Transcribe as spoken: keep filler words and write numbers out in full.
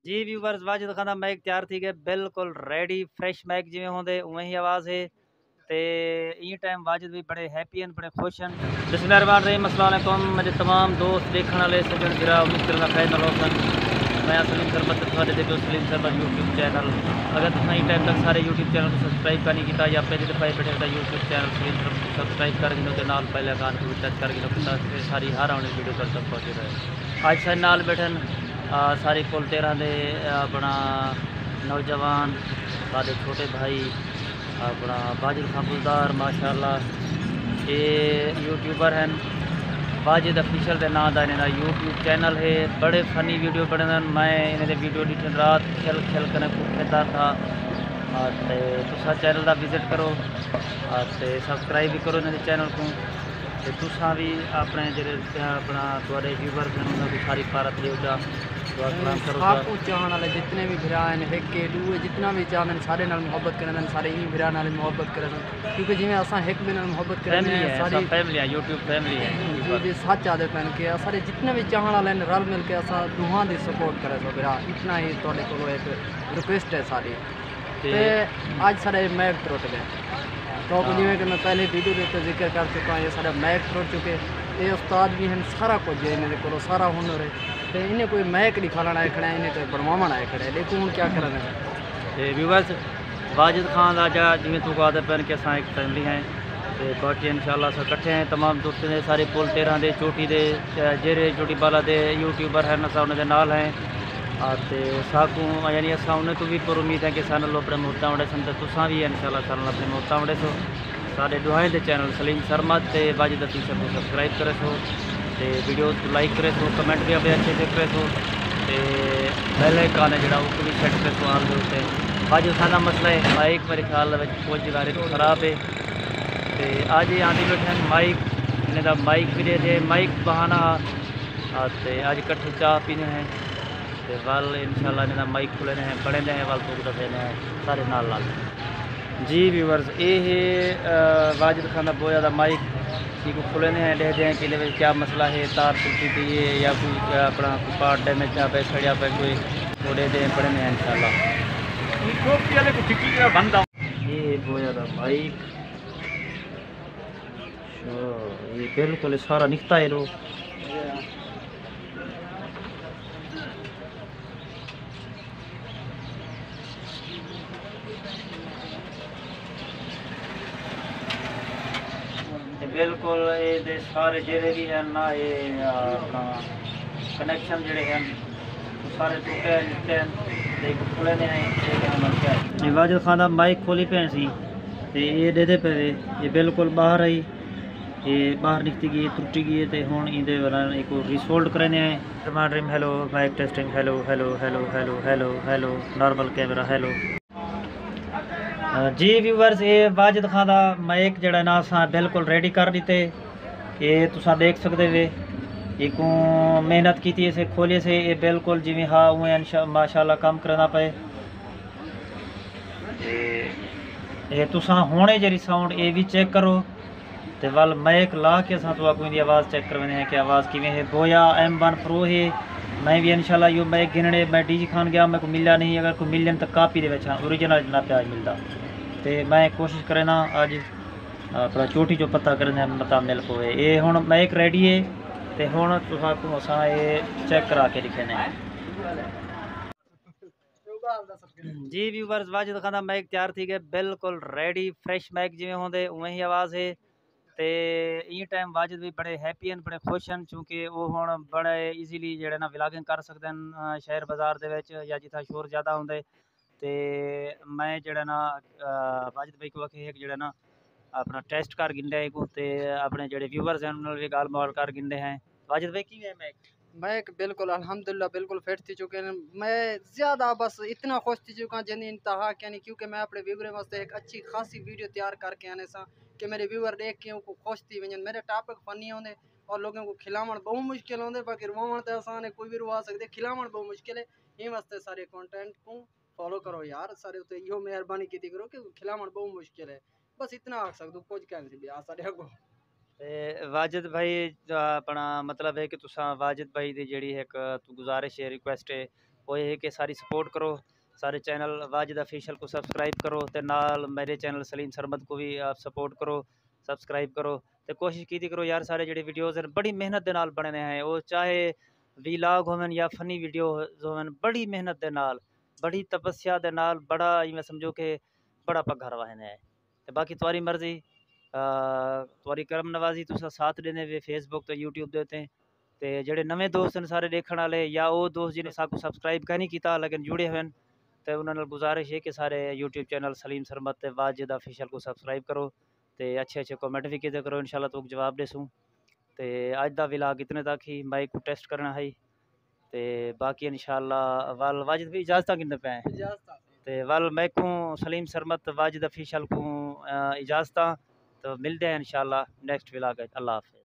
جی viewers, Wajid Khan دا Mike تیار تھی ڳئے، بالکل ریڈی، فریش مائیک جیویں ہوندے اونویں ہی آواز ہے۔ تے ایں ٹائم واجد بھی بڑے ہیپی ہن، بڑے خوش ہن۔ بسم اللہ الرحمن الرحیم، السلام علیکم میرے تمام دوست، ݙیکھݨ والے، سڄݨ، بھرا، امید کرینداں خیر نال ہوسن۔ میں سلیم سرمد تے تہاݙے ݙیکھو سلیم سرمد یوٹیوب چینل۔ اگر تساں ایں ٹائم تک سارے یوٹیوب چینل کوں سبسکرائب کائنی کیتا یا پہلی دفعہ ہی بیٹھے ہو تاں یوٹیوب چینل سلیم سرمد کوں سبسکرائب کر گھنو تے نال بیل آئیکن کوں بھی ٹچ کر گھنو تاکہ ساری ہر آوݨی ویڈیو تہاݙے تک پہنچے رہے۔ اڄ ساݙے نال بیٹھن، آ، سارے کل تیرہ دے، آ، اپݨا نوجوان، ساݙے چھوٹے بھائی، اپݨا واجد خان بزدار، ماشاءاللہ، اے یوٹیوبر ہن۔ واجد آفیشل دے ناں دا انہاں دا یوٹیوب چینل ہے، بڑے فنی ویڈیو بݨیندن۔ میں انہاں دے ویڈیو ݙٹھن، رات کھل کھل کنے کوں کھیدا تھا۔ آ، تے تساں چینل دا وزٹ کرو، آ، تے سبسکرائب بھی کرو انہاں دے چینل کوں۔ تے تساں وی اپݨے جیڑھے، اپݨا تہاݙے ویورز ہن، انہاں کوں ساری پارت ݙیو جا، دعا سلام کرو جا۔ ساکوں چاہݨ والے جتنے وی بھرا ہن، ہک کے ݙو، جتنا وی چاہندن، سارے نال محبت کریندن، سارے ایں بھرا نال محبت کریندن، کیونکہ جیویں اساں ہک ٻئے نال محبت کریندے فیملی ہیں، ہے، اساں ساری فیملی ہے، یوٹیوب فیملی ہے۔ جی، جی، سچ آہدے پئن کہ اساݙے جتنے وی چاہݨ والے ہن، رل مل کے اساں ݙوہاں دی سپورٹ کریسو بھرا، اتنا ہی تہاݙے کولوں ہک ریکویسٹ ہے ساݙی۔ تے تے اڄ ساݙے مائیک ترٹ ڳئے۔ تو ہاں۔ جیویں کہ میں پہلے ویڈیو دے اتے ذکر کر چکا ہاں، اے ساݙا مائیک ترٹ چکے۔ اے استاد وی ہن، سارا کجھ ہے انہاں دے کولوں، سارا ہنر ہے۔ تے انہیں کوئی مائیک ݙکھاوݨ آئے کھڑے ہیں، انہیں تے بݨواوݨ آئے کھڑے ہیں۔ ݙیکھو ہݨ کیا کرݨا ہے۔ تے ویورز، واجد خان دا جا جیویں توں آہدے پئن کہ اساں ہک فیملی ہیں۔ تے باقی انشاءاللہ اساں کٹھے ہیں، تمام دوستیں دے سارے پل تیرہ دے، چوٹی دے، جیڑھے چوٹی بالا دے یوٹیوبر ہن، اساں انہاں دے نال ہیں۔ آ، تے ساکوں، یعنی اساں انہیں توں بھی پر امید ہے کہ ساݙے نال اپݨے محبتاں ونڈیسن، تے تساں بھی انشاءاللہ ساݙے نال اپݨے محبتاں ونڈیسو۔ ساݙے ݙوہائیں دے چینل سلیم سرمد تے واجد آفیشل کوں سبسکرائب کریسو، تے ویڈیوز کوں لائک کریسو، کمنٹ بھی اپݨے اچھے اچھے کریسو، تے بیل آئیکن ہے جیڑھا، اوکوں بھی سیٹ کریسو آل دے اتے۔ واجد خان دا مسئلہ ہے، مائیک میرے خیال دے وچ کجھ واری خراب ہے، تے اڄ اے آندے بیٹھے ہن مائیک، انہیں دا مائیک بھی ݙے ݙے، مائیک بہانا ہا، آ، تے اڄ کٹھے چاہ پینے ہیں۔ تے ول انشاءاللہ انہاں دا مائیک کھلیندے ہیں، بݨیندے ہیں، ول تہاکوں ݙسیندے ہیں سارے نال نال۔ جی ویورز، اے ہے، آ، واجد خان دا بویا دا مائیک، ایکوں کھلیندے ہیں، ݙیکھدے ہیں کہ ایندے وچ کیا مسئلہ ہے، تار ٹٹی پئی ہے یا کوئی، آ، اپݨا کوئی پارٹ ڈیمیج تھیا پئے، سڑیا پئے کوئی، او ݙیکھدے ہیں، بݨیندے ہیں انشاءاللہ۔ اے ٹوپی والے کوں ٹکی جیڑھا بندا۔ اے ہے بویا دا مائیک۔ اچھا، اے بالکل سارا نکتا ہے لو۔ تے بالکل اے دے سارے جیڑھے بھی ہن نا، اے، آ، اپݨا کنیکشن جیڑھے ہن، او سارے ٹوٹے نکتے ہن، تے ایکوں کھلیندے ہیں، تے ایکوں بݨ کے آئے۔ اے واجد خان دا مائیک کھولی پئے سی، تے اے ݙیہدے پئے وے، اے بالکل ٻاہر آئی، اے ٻاہر نکتی ڳئی، ترٹی ڳئی ہے، تے ہݨ ایندے ول ایکوں ریسولڈ کریندے ہیں۔ الرحمن الرحیم، hello, mike testing, hello, hello, hello, normal camera, hello. آ، جی ویورز، اے واجد خان دا مائیک جیڑھا نا اساں بالکل ریڈی کر ݙتے۔ اے تساں ݙیکھ سڳدے وے، ایکوں محنت کیتی، اسے کھولے سے، اے بالکل جیویں ہا اونویں انشاء-، ماشاءاللہ کم کریندا پئے۔ تے اے تساں ہݨ اے جیڑھی ساؤنڈ اے وی چیک کرو۔ تے ول مائیک لا کے اساں تہاکوں ایندی آواز چیک کرویندے ہیں کہ آواز کیویں ہے۔ بویا ایم ون پرو ہے۔ میں وی انشاءاللہ ایہو مائیک گھنݨے، میں ڈی جی خان ڳیا، میکوں ملیا نہیں، اگر کوئی ملن تاں کاپی دے وچ ہاں، اوریجنل نہ پیا ملدا۔ تے میں کوشش کرینداں اڄ اپݨا چوٹی جو پتہ کریندے ہیں متاں مل پوے۔ اے ہݨ مائیک ریڈی ہے تے ہݨ تہاکوں اساں اے چیک کرا کے ݙکھیندے ہیں۔ جی ویورز، واجد خان دا مائیک تیار تھی ڳئے، بالکل ریڈی، فریش مائیک جیویں ہوندے اونویں ہی آواز ہے۔ تے ایں ٹائم واجد بھی بڑے ہیپی ہن، بڑے خوش ہن، چونکہ او ہݨ بڑے ایزیلی جیڑھے نا ولاگنگ کر سڳدے ہن، آ، شہر بازار دے وچ یا جتھاں شور زیادہ ہوندے۔ تے میں جیڑھا نا، آ، واجد بھائی کوں آکھے ہک جیڑھا نا اپݨا ٹیسٹ کر گھندے ہیں کوں، تے اپݨے جیڑھے ویورز ہن انہاں نال بھی ڳالھ مہاڑ کر گھندے ہیں۔ واجد بھائی کیویں ہے مائیک؟ مائیک بالکل الحمدللہ بالکل فٹ تھی چکے ہیں۔ میں زیادہ بس اتنا خوش تھی چکا جیندی انتہا کینی، کیونکہ میں اپݨے ویوریں واسطے ہک اچھی خاصی ویڈیو تیار کر کے آنے ساں کہ میرے ویور ݙیکھ کے اوکوں خوش تھی ونڄن۔ میرے ٹاپک فنی ہوندے اور لوگوں کوں کھلاوݨ ٻہوں مشکل ہوندے، باقی رواوݨ تے آسان ہے، کوئی وی روا سڳدے، کھلاوݨ ٻہوں مشکل ہے۔ ایں واسطے سارے کانٹینٹ کوں فالو کرو یار، سارے اتے ایہو مہربانی کیتی کرو کہ کھلاوݨ ٻہوں مشکل ہے۔ بس اتنا آکھ سڳدوں، کجھ کہہ نہیں سی ٻیا ساݙے اڳوں۔ تے واجد بھائی، آ، اپݨا مطلب ہے کہ تساں واجد بھائی دی جیڑھی ہک تو گزارش ہے، ریکویسٹ ہے او ہے کہ ساری سپورٹ کرو، سارے چینل واجد آفیشل کوں سبسکرائب کرو تے نال میرے چینل سلیم سرمد کوں وی آپ سپورٹ کرو، سبسکرائب کرو۔ تے کوشش کیتی کرو یار، سارے جیڑھے ویڈیوز ہن بڑی محنت دے نال بݨیندے ہیں، او چاہے ویلاگ ہوون یا فنی ویڈیوز ہوون، بڑی محنت دے نال، بڑی تپسیا دے نال، بڑا ایویں سمجھو کہ بڑا پگھر وہندے ہیں۔ تے باقی تہاݙی مرضی، تہاݙی کرم نوازی، تساں ساتھ ݙیندے وے فیس بک تے یوٹیوب دے اتے۔ تے جیڑھے نویں دوست ہن سارے ݙیکھݨ والے یا او دوست جنہیں ساکوں سبسکرائب کائنی کیتا لیکن جڑے ہوئے ہن، تے انہاں نال گزارش ہے کہ سارے یوٹیوب چینل سلیم سرمد تے واجد آفیشل کوں سبسکرائب کرو تے اچھے اچھے کمنٹ وی کیتے کرو، انشاءاللہ تہاکوں جواب ݙیسوں۔ تے اڄ دا ولاگ اتنے تک ہی، مائک کوں ٹیسٹ کرݨا ہئی۔ تے باقی انشاءاللہ ول واجد بھئی اجازتاں گھندے پئے ہیں۔ تے ول میکوں سلیم سرمد واجد آفیشل کوں اجازتاں، تو ملدے ہیں انشاءاللہ نیکسٹ ولاگ اچ۔ اللہ حافظ۔